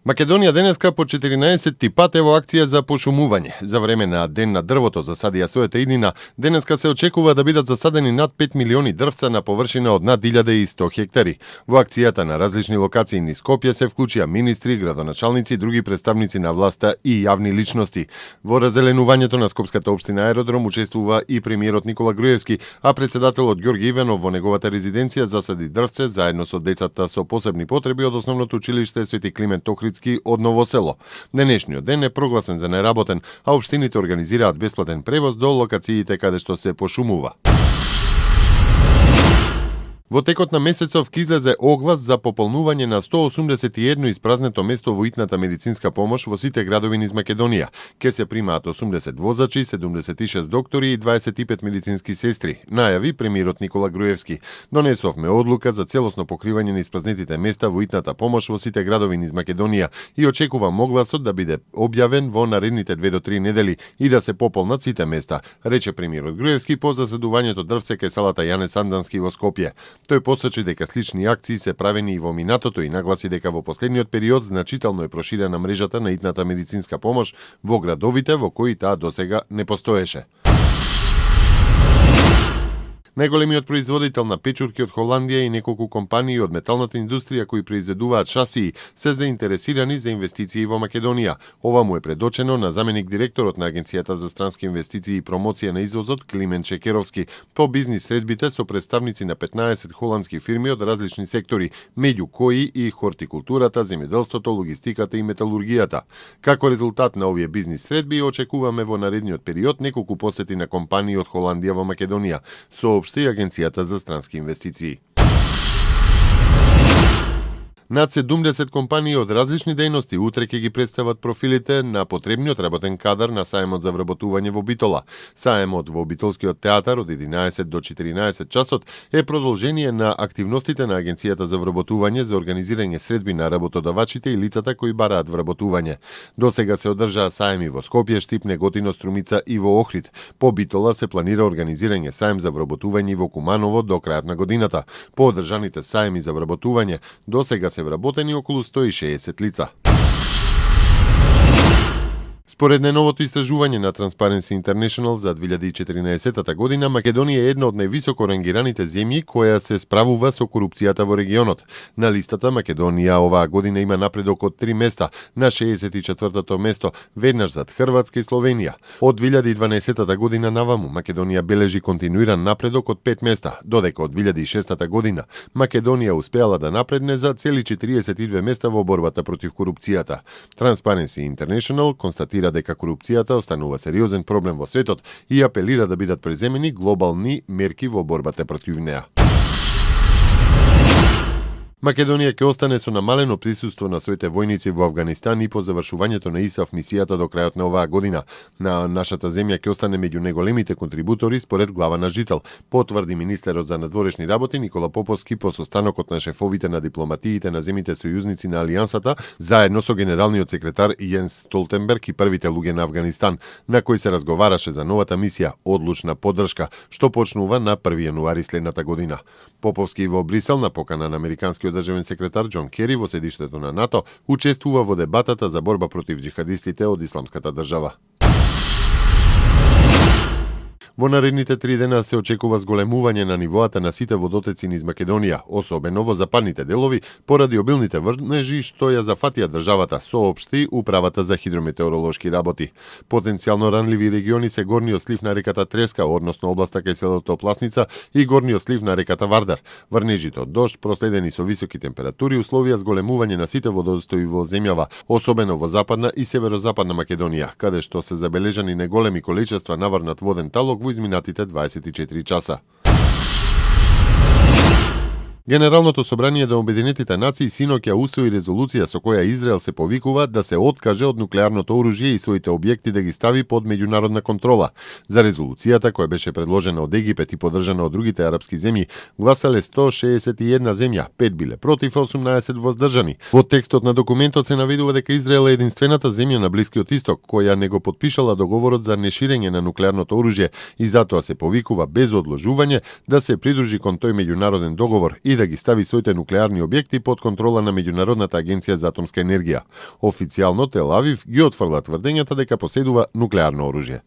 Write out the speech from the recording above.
Македонија денеска по 14 пат е во акција за пошумување. За време на Ден на дрвото засадија својата иднина, денеска се очекува да бидат засадени над 5 милиони дрвца на површина од над 1100 хектари. Во акцијата на различни локации низ Скопје се вклучија министри, градоначалници, други представници на власта и јавни личности. Во раззеленувањето на Скопската општина Аеродром учествува и премиерот Никола Груевски, а председателот Ѓорги Иванов во неговата резиденција засади дрвце заедно со децата со посебни потреби од основното училиште Свети Климент Охридски од Ново село. Денешниот ден е прогласен за неработен, а општините организираат бесплатен превоз до локациите каде што се пошумува. Во текот на месецов ќе излезе оглас за пополнување на 181 испразнето место во итната медицинска помош во сите градови низ Македонија. Ке се примаат 80 возачи, 76 доктори и 25 медицински сестри, најави премиерот Никола Груевски. Донесовме одлука за целосно покривање на испразнетите места во итната помош во сите градови низ Македонија и очекувам огласот да биде објавен во наредните 2 до 3 недели и да се пополнат сите места, рече премиерот Груевски по заседувањето дрвце кај салата Јане Сандански во Скопје. Тој посочи дека слични акции се правени и во минатото и нагласи дека во последниот период значително е проширена мрежата на итната медицинска помош во градовите во кои таа досега не постоеше. Најголемиот производител на печурки од Холандија и неколку компании од металната индустрија кои произведуваат шасии се заинтересирани за инвестиции во Македонија. Ова му е предочено на заменик директорот на Агенцијата за странски инвестиции и промоција на извозот Климент Чекеровски по бизнис средбите со представници на 15 холандски фирми од различни сектори, меѓу кои и хортикултурата, земјоделството, логистиката и металургијата. Како резултат на овие бизнис средби очекуваме во наредниот период неколку посети на компании од Холандија во Македонија, соопшти Агенцијата за странски инвестиции. Над 70 компании од различни дејности утре ќе ги представат профилите на потребниот работен кадар на саемот за вработување во Битола. Саемот во Битолскиот театар од 11 до 14 часот е продолжение на активностите на Агенцијата за вработување за организирање средби на работодавачите и лицата кои бараат вработување. Досега се одржаа саеми во Скопје, Штип, Неготино, Струмица и во Охрид. По Битола се планира организирање саем за вработување во Куманово до крајот на годината. По одржаните саеми за вработување досега се вработени околу 160 лица. Според најновото истражување на Transparency International за 2014 година, Македонија е една од највисоко рангираните земји која се справува со корупцијата во регионот. На листата Македонија оваа година има напредок од 3 места, на 64-то место, веднаш зад Хрватска и Словенија. Од 2012 година наваму Македонија бележи континуиран напредок од 5 места, додека од 2006 година Македонија успеала да напредне за цели 42 места во борбата против корупцијата. Transparency International констатира дека корупцијата останува сериозен проблем во светот и апелира да бидат преземени глобални мерки во борбата против неа. Македонија ќе остане со намалено присуство на своите војници во Авганистан и по завршувањето на ИСАФ мисијата до крајот на оваа година. На нашата земја ќе остане меѓу најголемите контрибутори според глава на жител, потврди министерот за надворешни работи Никола Поповски по состанокот на шефовите на дипломатиите на земјите сојузници на Алијансата, заедно со генералниот секретар Јенс Столтенберг и првите луѓе на Авганистан, на кој се разговараше за новата мисија одлучна поддршка, што почнува на 1 јануари следната година. Поповски во Брисел на покана на американскиот државен секретар Џон Кери во седиштето на НАТО учествува во дебатата за борба против џихадистите од Исламската држава. Во наредните 3 дена се очекува зголемување на нивоата на сите водотеци низ Македонија, особено во западните делови, поради обилните врнежи што ја зафатија државата, соопшти Управата за хидрометеоролошки работи. Потенцијално ранливи региони се горниот слив на реката Треска, односно областа кај селото Пласница и горниот слив на реката Вардар. Врнежите од дожд, проследени со високи температури, условија зголемување на сите водостои во земјава, особено во западна и северозападна Македонија, каде што се забележани неголеми количества наврнат воден талог во изминатите 24 часа. Генералното собрание на Обединетите нации синоќа усвои резолуција со која Израел се повикува да се откаже од нуклеарното оружје и своите објекти да ги стави под меѓународна контрола. За резолуцијата која беше предложена од Египет и поддржана од другите арапски земји, гласале 161 земја, 5 биле против, 18 воздржани. Во текстот на документот се наведува дека Израел е единствената земја на Блискиот Исток која не го потпишала договорот за неширење на нуклеарното оружје и затоа се повикува без одложување да се придружи кон тој меѓународен договор и и да ги стави своите нуклеарни објекти под контрола на Меѓународната агенција за атомска енергија. Официјално Тел Авив ги отфрла тврдењата дека поседува нуклеарно оружје.